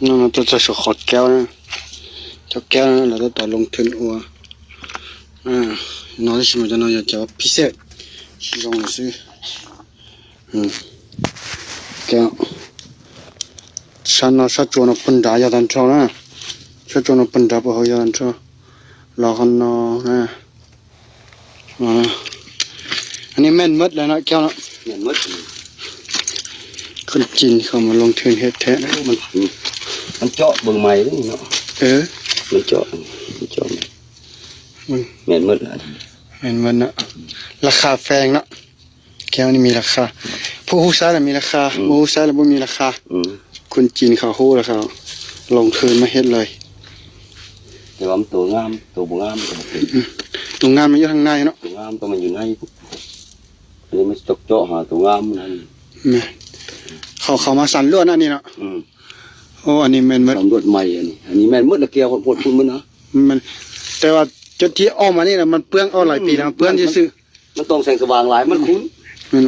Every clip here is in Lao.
ເນາະ ເຈົ້າ ເຈົ້າ ຂໍແກ້ວນະ ເຈົ້າແກ້ວນະ ແລ້ວກໍຕໍ່ລົງທຶນອັວ ອາ ນ້ອງຊິມາຈາກນ້ອງຢາກຈະພິເສດ ຊິລົງຊື່ ອືມ ແກ້ວ ຊານອ ຊາຈວນອ ເພິ່ນດາຢາຕັນເທົ່ານະ ຊາຈວນອ ເພິ່ນດາ ປະເຮົາຢາຕັນເທົ່າ ລອກັນນອນະ. ອາ ອັນນີ້ແມ່ນໝົດແລ້ວເນາະ ແກ້ວເນາະ ແມ່ນໝົດ ຄົນຈີນເຂົາມາລົງທຶນເຮັດແທ້ ໂອ້ ມັນ ມັນເຈາະເບິ່ງໃໝ່ເດ້ເນາະ ເອີ ມັນເຈາະ ມັນເຈາະ ມັນ ແມ່ນໝົດແລ້ວ ແມ່ນໝົດເນາະ ລາຄາແພງເນາະ ແກ້ວນີ້ມີລາຄາ ຜູ້ຮູ້ໃຊ້ລະມີລາຄາ ອືມ ບໍ່ຮູ້ໃຊ້ລະບໍ່ມີລາຄາ ອືມ ຄົນຈີນເຂົາຮູ້ລະເຂົາລົງທຶນມາເຮັດເລີຍ ແຕ່ວ່າມັນໂຕງາມ ໂຕບໍ່ງາມກໍບໍ່ເປັນ ອືມ ໂຕງາມມັນຢູ່ທາງໃນເນາະ ໂຕງາມຕ້ອງມາຢູ່ໃນ ອັນນີ້ມັນຈອກເຈາະຫາໂຕງາມນັ້ນ ແມ່ນ ເຂົາ ເຂົາມາສັນລວດອັນນີ້ເນາະ ອືມ ໂອ້ ອັນນີ້ແມ່ນໝົດ ສຳຫຼວດໃໝ່ອັນນີ້ ອັນນີ້ແມ່ນໝົດລະ ແກ້ວໂພດພຸ້ນມັນນະ ມັນ ແຕ່ວ່າຈຸດທີ່ອອກມານີ້ນະ ມັນເປືອງ ອອກຫຼາຍປີແລ້ວ ອືມ ເປືອງຊື່ໆ ມັນຕ້ອງແສງສະຫວ່າງຫຼາຍ ມັນຂຸ້ນ ແມ່ນ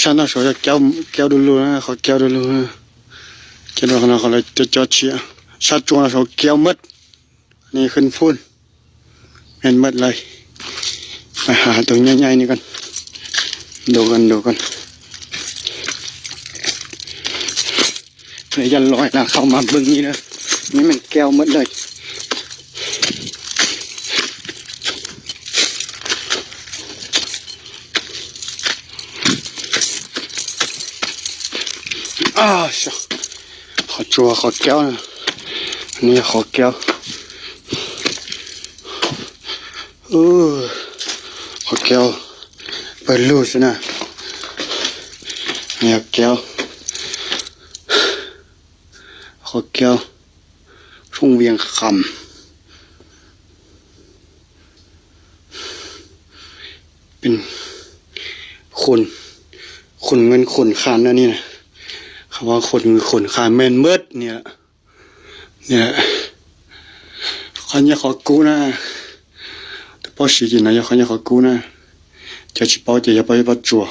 ຊານອ ຂໍແກ້ວ ແກ້ວດູລູນະ ຂໍແກ້ວດູລູນະ ແກ້ວດູລູນະ ເຂົາເລີຍຈະຈອດເຊຍ ຊາຈວນ ຂໍແກ້ວໝົດ ນີ້ຂຶ້ນພຸ້ນ ແມ່ນໝົດເລີຍ ໄປຫາຕົວໃຫຍ່ໆນີ້ກ່ອນ ດູກ່ອນ ດູກ່ອນ ເພື່ອຢ່າລອຍນະ ເຂົ້າມາເບິ່ງນີ້ເດີ ນີ້ແມ່ນແກ້ວໝົດເລີຍ ອາ ຂໍຈົວ ຂໍແກ້ວນະ ນີ້ຂໍແກ້ວ ເອີ ຂໍແກ້ວ ເປີດລູຊະນະ ນີ້ແກ້ວ ຂໍແກ້ວ ທົ່ງວຽງຄຳ ເປັນຄົນ ຂົນເງິນຂົນຄຳແນວນີ້ນະ ຄຳວ່າຂົນເງິນຂົນຄຳແມ່ນໝົດນີ້ລະ ນີ້ແຫຼະ ຂໍເງິນຂໍກູ້ນະ ແຕ່ພໍຊິກິນນະ ຂໍເງິນຂໍກູ້ນະ ເຈົ້າຊິເປົ່າ ເຈົ້າຢ່າໄປປະຈົວ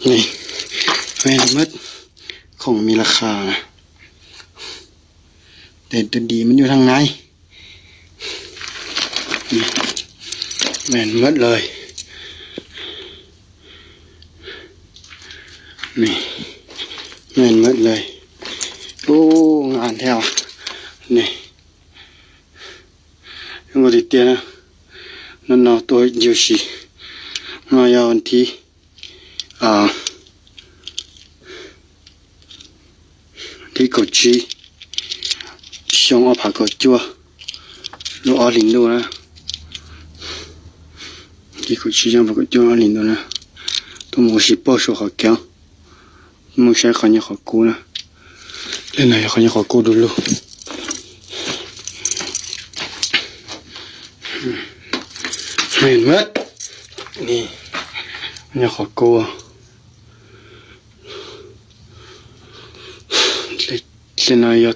ນີ້ແມ່ນໝົດ ຂອງມີລາຄານະ ແຕ່ຕົວດີມັນຢູ່ທາງໃນ ນີ້ ແມ່ນໝົດເລີຍ ນີ້ ແມ່ນໝົດເລີຍ ໂອ້ ງາມແທ້ວະ ນີ້ ຍັງບໍ່ໄດ້ເຕຍນະ ນັ້ນເນາະ ໂຕຢູ່ຊິ ມາຍາວັນທີ ອ່າ ທີ່ກົດຊີ້ ຊ່ອງອອກຜາກົດຈົວ ລູກອອລິນດູນະ ທີ່ກົດຊີ້ ຊ່ອງຜາກົດຈົວ ອອລິນດູນະ ໂຕໂມຊິໂປໂຊຂໍແກ້ວ ມຶງໃຊ້ຂໍເງິນຂໍກູ້ນະ ເລື່ອງໃດຂໍເງິນຂໍກູ້ດູລູ ແມ່ນໝົດ ນີ້ ເງິນຂໍກູ້ ເລ- ເລນາຍອດ